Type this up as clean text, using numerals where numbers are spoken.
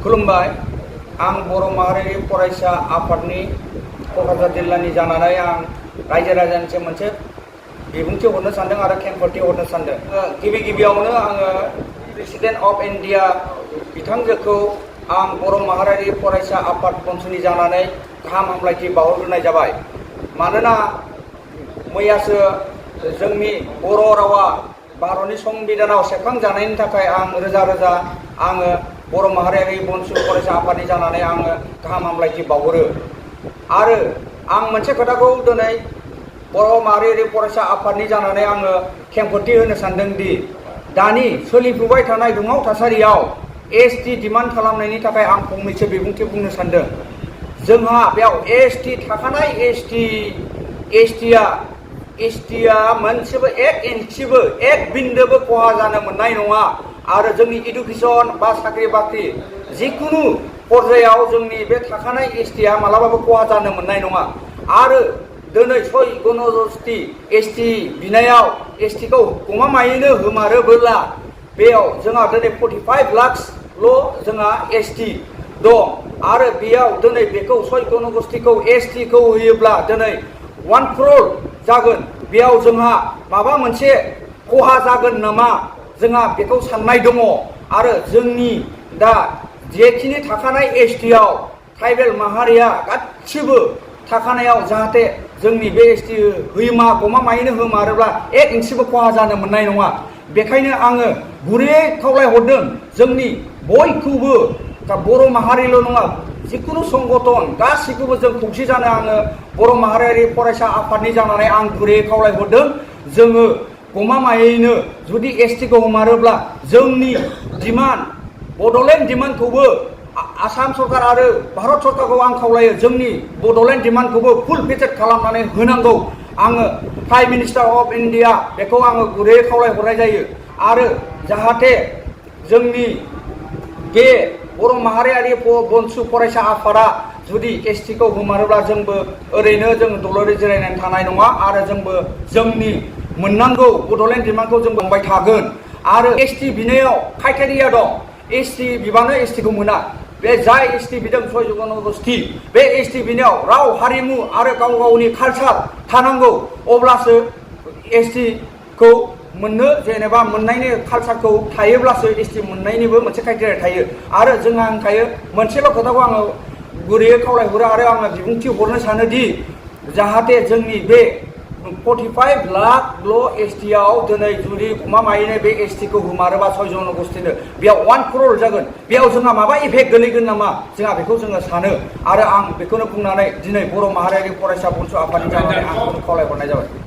खुलुमबाय आं बर' माहारियारि फरायसा आफादनि क'क्राझार जिल्लानि जानानै आं रायजो राजानिसिम मोनसे बिबुंथि हरनो सानदों आरो खेंफोरथि हरनो सानदों। गिबियावनो आङो प्रेसिडेन्ट अफ इन्डिया बिथांजोखौ आं बर' माहारियारि फरायसा आफाद बनसुनि जानानै गाहाम हामलायथि बावहरग्रोनाय जाबाय। मानोना मैयासो जोंनि बर' रावा भारतनि संबिधानाव सेबखांजानायनि थाखाय आं रोजा रोजा आङो बर' माहारियारि बनसु फरायसा आफादनि जानानै आङो गाहाम हामलायथि बावहरो। आरो आं मोनसे खोथाखौ दिनै बर' माहारियारि फरायसा आफादनि जानानै आङो खेंफोरथि होनो सानदों दि दानि सोलिफुबाय थानाय दुंहाव थासारियाव एसटि डिमान्ड खालामनायनि थाखाय आं फंनैसो बिबुंथि बुंनो सानदों। जोंहा बेयाव एसटि थाखानाय एसटिया मोनसेबो एक इन्सिबो एक बिन्दोबो खहा जानो मोननाय नङा। आरो जोंनि इडुकेसन बा साख्रि बाख्रि जिखुनु पर्यायाव जोंनि बे थाखानाय एसटिया मालाबाबो खहा जानो मोननाय नङा। आरो दिनै सय गणजस्थि एसटि बिनायाव एसटिखौ गमामायैनो होमारोबोला बेयाव जोंहा दिनै 45 लाखल' जोंहा एसटि दं। आरो बेयाव दिनै बेखौ सय गणजस्थिखौ एसटिखौ होयोब्ला दिनै 1 crore जागोन। बेयाव जोंहा माबा मोनसे खहा जागोन नामा जोंहा बेखौ साननाय दङ। आरो जोंनि दा जेखिनि थाखानाय एसटिआव ट्राइबेल माहारिया गासिबो थाखानायाव जाहाथे जोंनि बे एसटि गमामायैनो होमारोब्ला एक इन्सिबो खहा जानो मोननाय नङा। बेखायनो आङो गुरैयै खावलायहरदों जोंनि बयखौबो बर' माहारिल' नङा जिखुनु संगठन गासैखौबो जों खौसे जानो आङो बर' माहारियारि फरायसा आफादनि जानानै आं गुरैयै खावलायहरदों। जोङो गमामायैनो जुदि एसटिखौ हमारोब्ला जोंनि डिमान्ड बड'लेण्ड डिमान्डखौबो आसाम सरकार आरो भारत सरकारखौ आं खावलायो जोंनि बड'लेण्ड डिमान्डखौबो फुल पेटेड खालामनानै होनांगौ। आङो प्राइम मिनिस्टार अफ इन्डिया बेखौ आङो गुरैयै खावलायहरनाय जायो। आरो जाहाथे जोंनि बे बर' माहारियारि बनसु फरायसा आफादा जुदि एसटिखौ होमारोब्ला जोंबो ओरैनो जों दलरै जिरायनानै थानाय नङा। आरो जोंबो जोंनि मोननांगौ बड'लेण्ड डिमान्डखौ जों मोनबाय थागोन। आरो एसटि बिनायाव क्राइटेरिया दं। एसटि बिबानो एसटिखौ मोना। बे जाय एसटि बिदों सय गणजस्थि बे एसटि बिनायाव राव हारिमु आरो गाव गावनि कालचार थानांगौ। अब्लासो एसटिखौ मोननो जेनेबा मोननायनि कालचारखौ थायोब्लासो एसटि मोननायनिबो मोनसे क्राइटेरिया थायो। आरो जोंहा होनखायो मोनसेल' खोथाखौ आङो गुरैयै खावलायहरो आरो आङो बिबुंथि हरनो सानोदि जाहाथे जोंनि बे 45 लाखल' एसटिआव दिनै जुदि गमामायैनो बे एसटिखौ होमारोबा 6 जनगोष्ठीनो बेयाव 1 crore जागोन। बेयाव जोंहा माबा इफेक्ट गोलैगोन नामा जोंहा बेखौ जोङो सानो। आरो आं बेखौनो बुंनानै दिनै बर' माहारियारि फरायसा बनसु आफादनि जानानै आं खावलायहरनाय जाबाय।